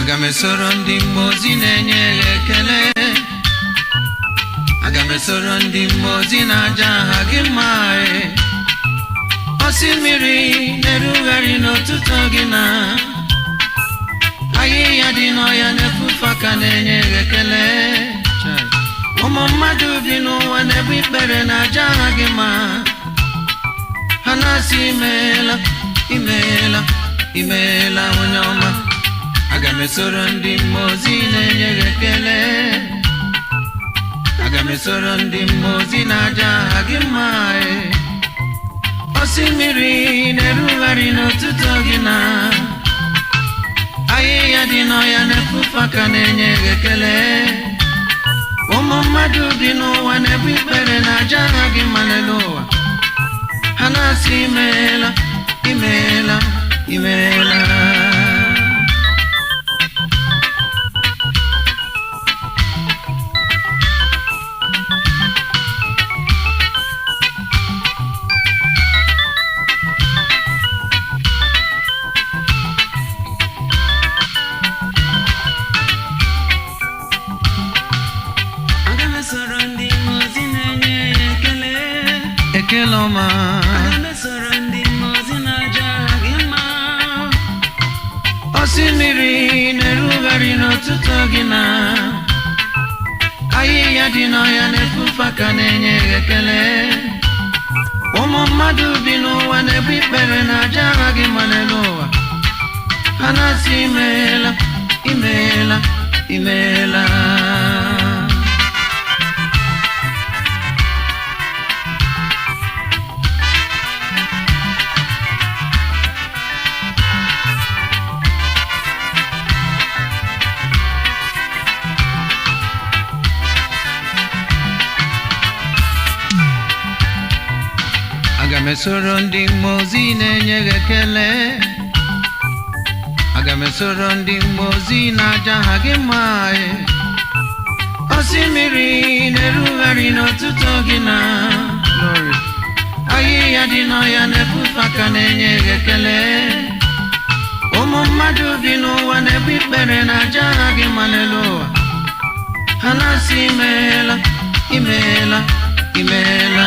Aga m esoro ndị mmụọ ozi na-enye ya ekele. Aga m esoro ndị mmụọ ozi na-aja aha gị mma e. Osimiri na-erugharị n'ọtụtụ gị na ahịhịa dị n'ọhịa na-efufe aka na-enye ya ekele. Ụmụ mmadụ bi n'ụwa na-ebu ikpere na-aja aha gị mma. Ha na-asị imeela, imeela, imeela onye ọma. Aga m esoro ndị mmụọ ozi na-enye gị ekele. Aga m esoro ndị mmụọ ozi na-aja aha gị mma e. Osimiri na-erugharị n'ọtụtụ gị na ahịhịa dị n'ọhịa na-efufe aka na-enye gị ekele. Ụmụ mmadụ bi n'ụwa na-ebu ikpere na-aja aha gị mma n'elu ụwa. Ha na-asị imeela, imeela, imeela. Aga m esoro ndị mmụọ ozi na-enye ya ekele. Ekele ọma. Aga m esoro ndị mmụọ ozi na-aja aha gị mma. Osimiri na-erugharị n'ọtụtụ gị na ahịhịa dị n'ọhịa na-efufe aka na-enye gị ekele. Ụmụ mmadụ bi n'ụwa na-ebu ikpere na-aja aha gị mma n'elu ụwa. Ha na-asị imeela, imeela, imeela. Aga m esoro ndị mmụọ ozi na-enye gị ekele. Aga m esoro ndị mmụọ ozi na-aja aha gị mma e. Osimiri na-erugharị n'ọtụtụ gị na glory. Ahịhịa dị n'ọhịa na-efufe aka na-enye gị ekele. Ụmụ mmadụ bi n'ụwa na-ebu ikpere na-aja aha gị mma n'elu ụwa. Ha na-asị imeela, imeela, imeela.